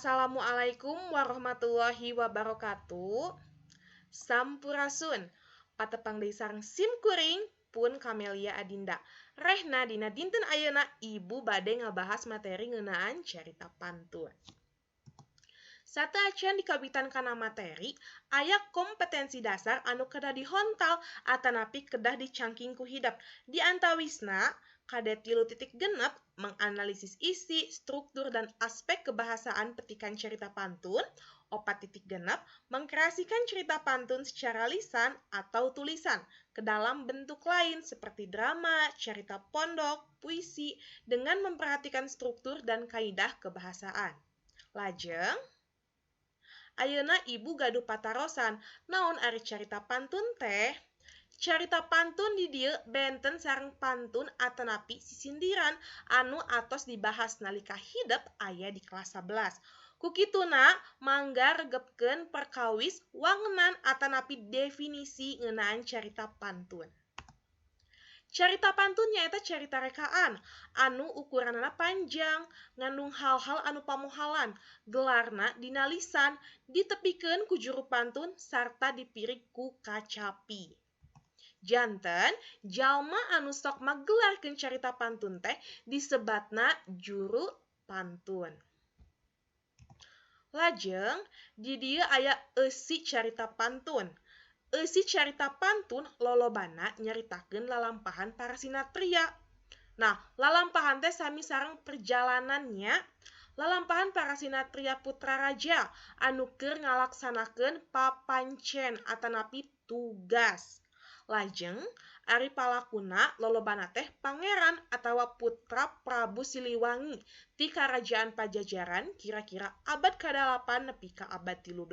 Assalamualaikum warahmatullahi wabarakatuh. Sampurasun. Patepang deui sareng sim kuring pun Kamelia Adinda. Rehna dina dinten ayeuna ibu bade ngabahas materi ngeunaan carita pantun. Sateuacan dikawitan kana materi, aya kompetensi dasar anu kedah dihontal atanapi kedah dicangking ku hidep. Di antawisna, KD 3.6 menganalisis isi, struktur, dan aspek kebahasaan petikan cerita pantun. 4.6 mengkreasikan cerita pantun secara lisan atau tulisan ke dalam bentuk lain seperti drama, cerita pondok, puisi, dengan memperhatikan struktur dan kaidah kebahasaan. Lajeng, ayeuna ibu gaduh patarosan, naon ari carita pantun teh? Carita pantun di dieu benten sareng pantun atanapi sisindiran anu atos dibahas nalika hidep aya di kelas 11. Ku kituna mangga regepkeun perkawis wangenan atanapi definisi ngeunaan carita pantun. Carita pantun nyaeta carita rekaan anu ukuranana panjang, ngandung hal-hal anu pamohalan, gelarna dina lisan, ditepikeun ku juru pantun sarta dipirig ku kacapi. Janten jalma anu sok magelarkeun carita pantun teh disebatna juru pantun. Lajeng di dieu aya eusi carita pantun. Eusi carita pantun lolobana nyaritakeun lalampahan para sinatria. Nah, lalampahan teh sami sareng perjalanannya. Lalampahan para sinatria putra raja anu keur ngalaksanakeun papancen atanapi tugas. Lajeng ari palakuna lolobana teh pangeran atawa putra Prabu Siliwangi ti Karajaan Pajajaran kira-kira abad ka-8 nepi ka abad 13.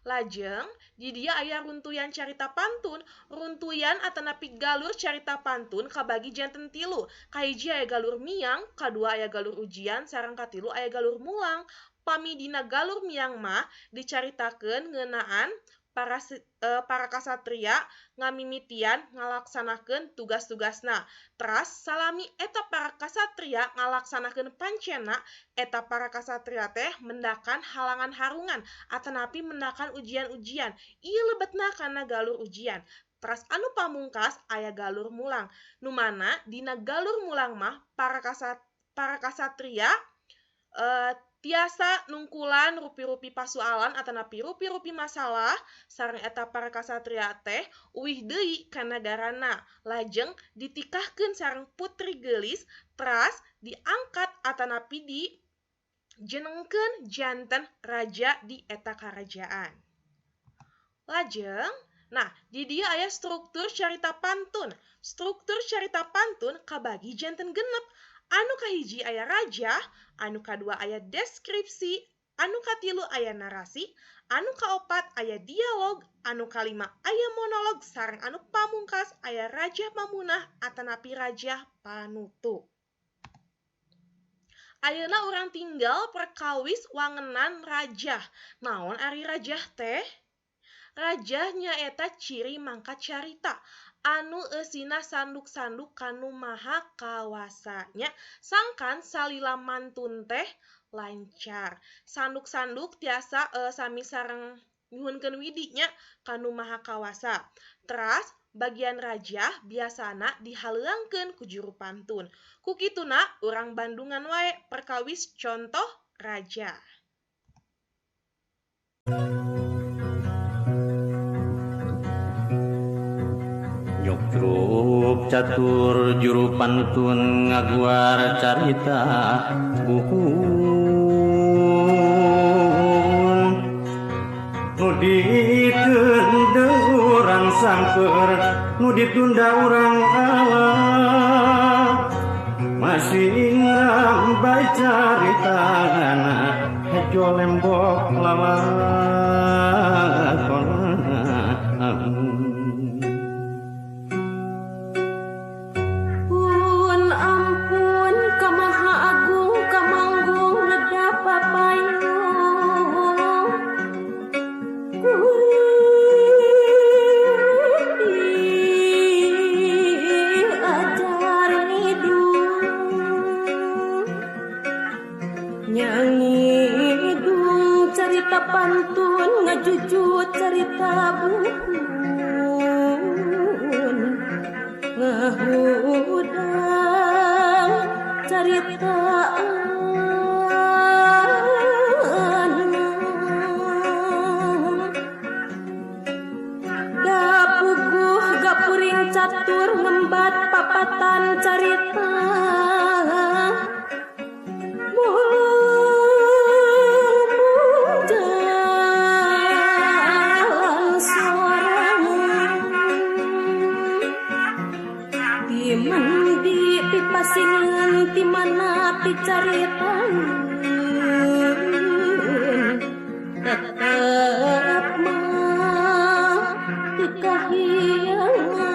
Lajeng di dieu aya runtuyan carita pantun, runtuyan atanapi galur carita pantun kabagi janten tilu. Kahiji aya galur miang, kadua aya galur ujian, sareng katilu aya galur mulang. Pami dina galur miang mah dicaritakeun ngeunaan para kasatria ngamimitian ngalaksanakeun tugas-tugasna. Teras salami eta para kasatria ngalaksanakeun pancena, eta para kasatria teh mendakan halangan harungan atanapi mendakan ujian-ujian. Ieu lebetna kana galur ujian. Teras anu pamungkas aya galur mulang. Nu mana dina galur mulang mah para kasatria tiasa nungkulan rupi-rupi pasualan atanapi rupi-rupi masalah sareng eta para kasatria teh uih deui ka nagarana. Lajeng ditikahkeun sareng putri geulis teras diangkat atanapi dijenengkeun janten raja di eta karajaan. Lajeng, nah di dieu aya struktur carita pantun. Struktur carita pantun kabagi janten genep. Anu kahiji aya raja, anu kadua aya deskripsi, anu katilu aya narasi, anu kaopat aya dialog, anu kalima aya monolog, sareng anu pamungkas aya raja pamunah atanapi raja panutup. Ayeuna urang tinggal perkawis wangenan rajah. Naon ari rajah teh? Rajah nyaeta ciri mangkat carita anu eusina sanduk-sanduk kanu maha kawasanya sangkan salila mantun teh lancar. Sanduk-sanduk tiasa sami sareng nyuhunkeun widi nya kanu maha kawasa. Teras bagian rajah biasana dihaleuangkeun ku juru pantun. Ku kituna urang Bandungan wae perkawis contoh rajah. Nyukrup catur juru pantun ngaguar carita buhun nu ditunda urang sangker nu ditunda urang alah masih ngrambai caritana hejo lembok lalakona. Nyanyi. Ngajuju carita buhun ngahudang carita gapuguh gapuring catur ngembat papatan carita Pasingan ti mana picaritan tetep mah teu kahiangan.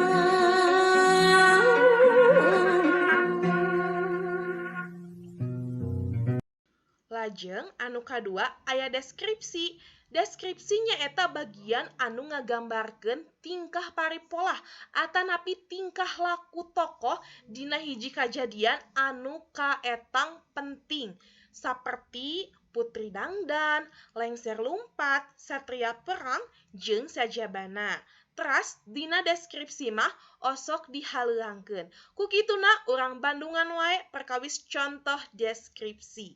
Lajeng anu kadua aya deskripsi. Deskripsinya eta bagian anu ngagambarkeun tingkah paripolah atanapi tingkah laku tokoh dina hiji kajadian anu kaetang penting saperti Putri Dangdan, Lengser Lumpat, Satria Perang, jeung sajabana. Teras dina deskripsi mah osok dihaleuangkeun. Ku kituna urang Bandungan wae perkawis contoh deskripsi.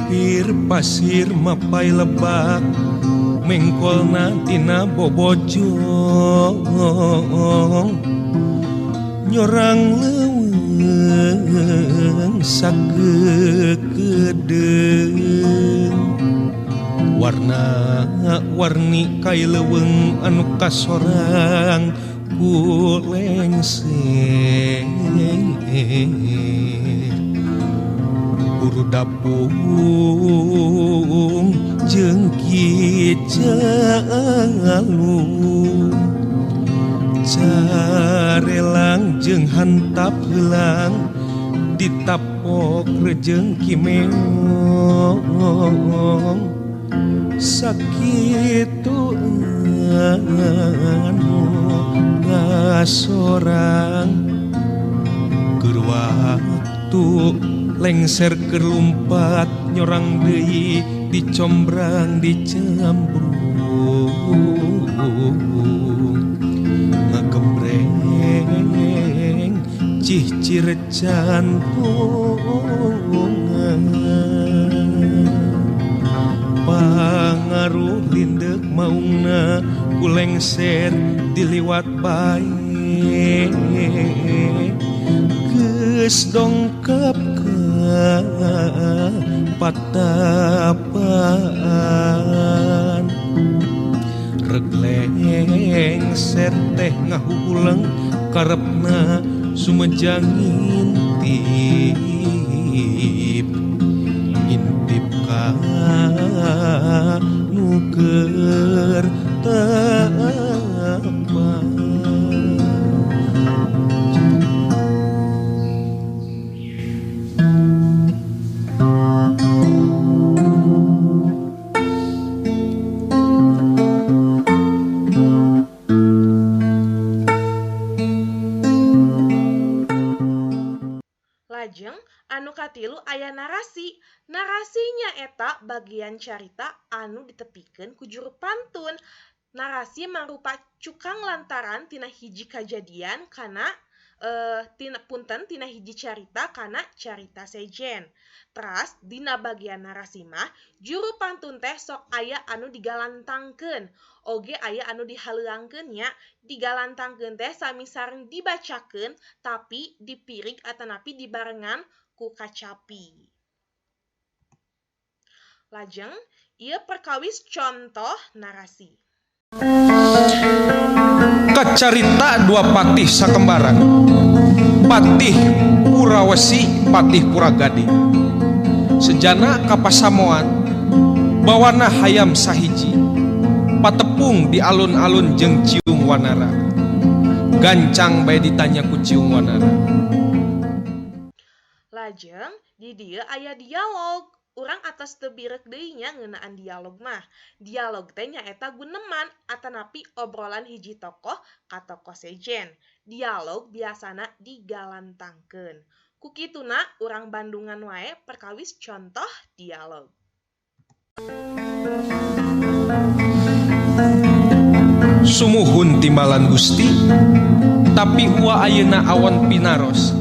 Pir pasir mapai lebak mengkolna tina bobojong nyorang leuweung sakekedeung warna-warni kai leuweung anu kasorang ku lengser dapung jeung Ki Jalung carelang jeung hantap heulang ditapok rejeng Ki Meong sakitu anu kasorang keur waktu lengser keur lumpat nyorang deui dicombrang dicambrung ngagembreng cihcir cantungan pangaruh lindeuk maungna ku lengser diliwat bae geus dongkap patapaan reg lengser teh ngahuhuleng karepna sumejang ngintip intip ka nu keur tapa. Lajeng anu katilu aya narasi. Narasinya eta bagian carita anu ditepikeun ku juru pantun. Narasi mangrupa cukang lantaran tina hiji kajadian kana tina hiji carita kana carita sejen. Teras dina bagian narasi mah juru pantun teh sok aya anu digalantangkeun, oge aya anu dihaleuangkeun nya. Digalantangkeun teh sami sareng dibacakeun tapi dipirig atanapi dibarengan ku kacapi. Lajeng ieu perkawis contoh narasi. Kacarita dua patih sakembaran, Patih Purawesi, Patih Puragading. Sejana kapasamoan, bawana hayam sahiji, patepung di alun-alun jeung Ciung Wanara. Gancang bae ditanya ku Ciung Wanara. Lajeng di dieu aya dialog. Urang atas teu birek deui nya ngeunaan dialog mah. Dialog teh nyaeta guneman atanapi obrolan hiji tokoh ka tokoh sejen. Dialog biasana digalantangkeun. Ku kituna urang Bandungan wae perkawis contoh dialog. Sumuhun timbalan Gusti, tapi ua ayeuna awon pinaros.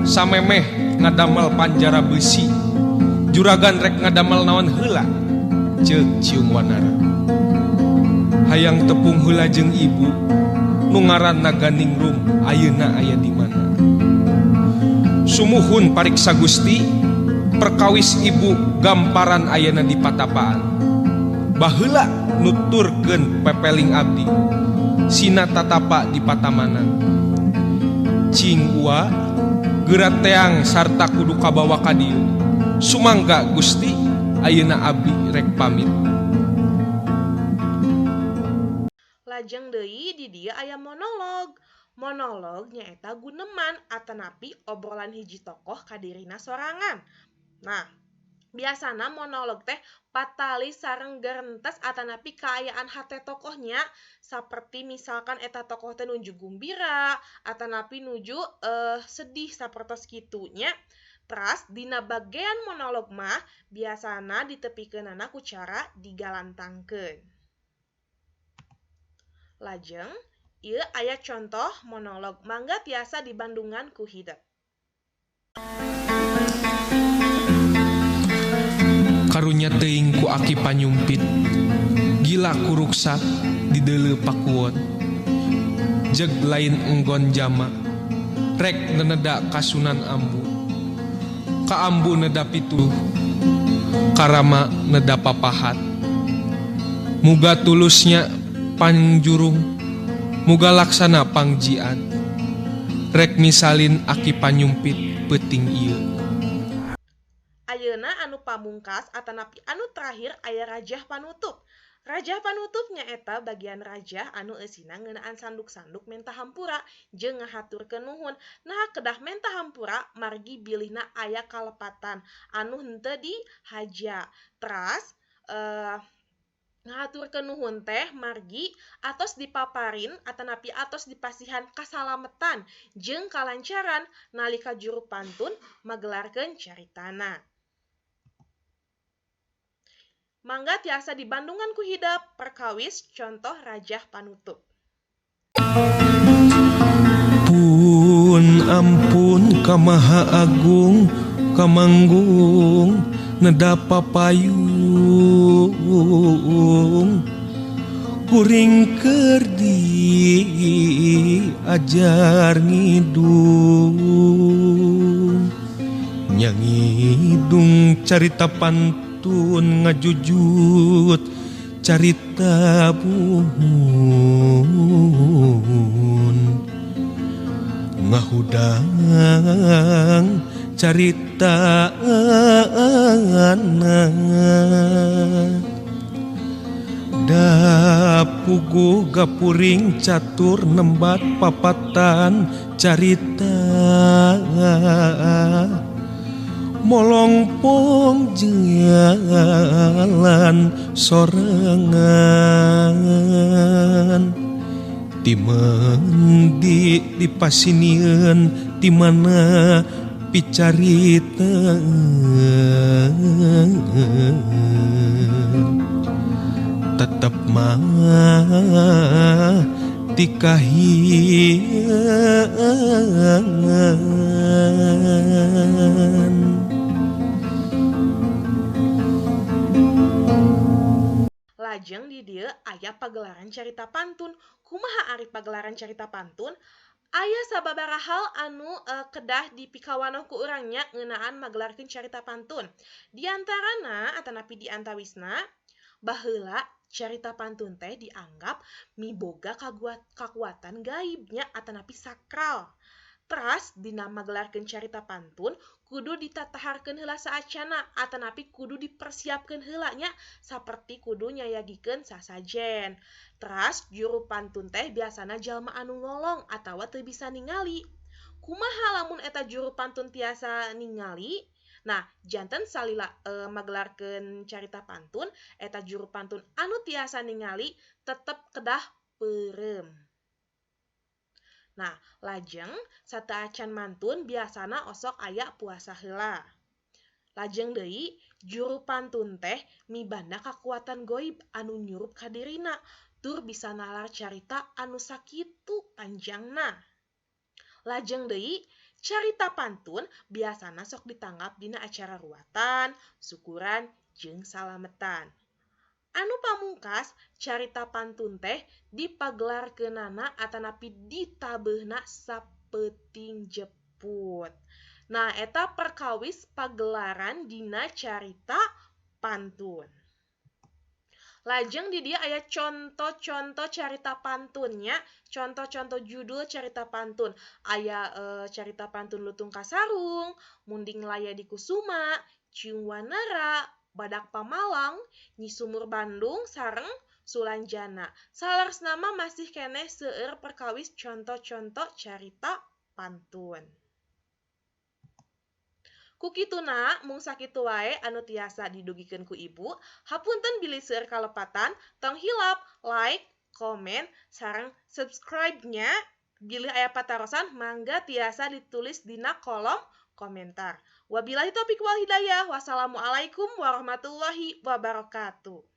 Samemeh ngadamel panjara besi, juragan rek ngadamel naon heula, ceuk Ciung Wanara. Hayang tepung heula jeung ibu, nu ngaranna Ganingrum ayeuna aya di mana. Sumuhun pariksa Gusti, perkawis ibu gamparan ayeuna di patapaan. Baheula nuturkeun pepeling abdi, sina tatapa di patamanan. Cing ua geura teang sarta kudu kabawa ka dieu. Sumangga Gusti, ayeuna abdi rek pamit. Lajeng deui di dieu aya monolog. Monolog nyaeta guneman atanapi obrolan hiji tokoh ka dirina sorangan. Nah, biasana monolog teh patali sareng gerentes atanapi kaayaan hate tokohnya, seperti misalkan eta tokoh teh nuju gumbira atanapi nuju sedih sapertos kitunya. Teras dina bagian monolog mah biasana ditepikeunana ku cara digalantangkeun. Lajeng ieu aya contoh monolog mangga tiasa dibandungan ku hidep. Karunya teuing ku aki panyumpit, gila kuruksak di deuleu pakuwon. Jeg lain enggon jama, rek neneda kasunan ambu. Ka ambu neda pituh, karama neda papahat. Muga tulusnya pangjurung, muga laksana pangjian. Rek misalin aki panyumpit peuting ieu. Ayeuna anu pamungkas atanapi anu terakhir aya rajah panutup. Rajah panutup nyaeta bagian rajah anu eusina ngeunaan sanduk-sanduk menta hampura jeung ngahaturkeun nuhun. Nah, kedah menta hampura margi bilihna aya kalepatan anu henteu dihaja. Teras ngahaturkeun nuhun teh margi atos dipaparin atanapi atos dipasihan kasalametan jeung kalancaran nalika juru pantun magelarkeun caritana. Mangga tiasa dibandungan ku hidep perkawis contoh rajah panutup. Pun ampun ka Maha Agung kamanggung neda papayung kuring keur diajar ngidung nyangidung carita pantun ngajujut carita buhun ngahudang carita anak dapugu gapuring catur nembat papatan carita molongpong jalan sorangan timendi dipasinieun ti mana picarita tetep mah tikahiangan. Lajeng di dieu aya pagelaran carita pantun. Kumaha ari pagelaran carita pantun? Aya sababaraha hal anu kedah dipikawanoh ku urang nya ngeunaan magelarkeun carita pantun. Di antarana atanapi di antawisna baheula carita pantun teh dianggap miboga kakuatan gaibnya atanapi sakral. Teras dina magelarkeun carita pantun kudu ditataharkeun heula saacana atanapi kudu dipersiapkeun heula nya saperti kudu nyayagikeun sasajen. Teras juru pantun teh biasana jalma anu ngolong atawa teu bisa ningali. Kumaha lamun eta juru pantun tiasa ningali? Nah, janten salila magelarkeun carita pantun eta juru pantun anu tiasa ningali tetep kedah peureum. Nah, lajeng sateuacan mantun biasana osok aya puasa heula. Lajeng deui juru pantun teh mibanda kakuatan goib anu nyurup ka dirina tur bisa nalar carita anu sakitu panjangna. Lajeng deui carita pantun biasana sok ditanggap dina acara ruatan, syukuran, jeung salametan. Anu pamungkas carita pantun teh dipagelarkeunana atanapi ditabeuhna sapeuting jeput. Nah, eta perkawis pagelaran dina carita pantun. Lajeng di dieu aya conto-conto carita pantunnya, conto-conto judul carita pantun. Aya carita pantun Lutung Kasarung, Munding Laya di Kusuma, Ciung Wanara, Badak Pamalang, Nyi Sumur Bandung, sareng Sulanjana. Saleresna mah masih keneh seueur perkawis conto-conto carita pantun. Kukituna mung sakitu wae anu tiasa didugikeun ku ibu. Hapunten bilih seueur kalepatan, tong hilap like, komen, sareng subscribe-nya. Bilih aya patarosan mangga tiasa ditulis dina kolom komentar. Wabillahi taufik wal hidayah. Wassalamualaikum warahmatullahi wabarakatuh.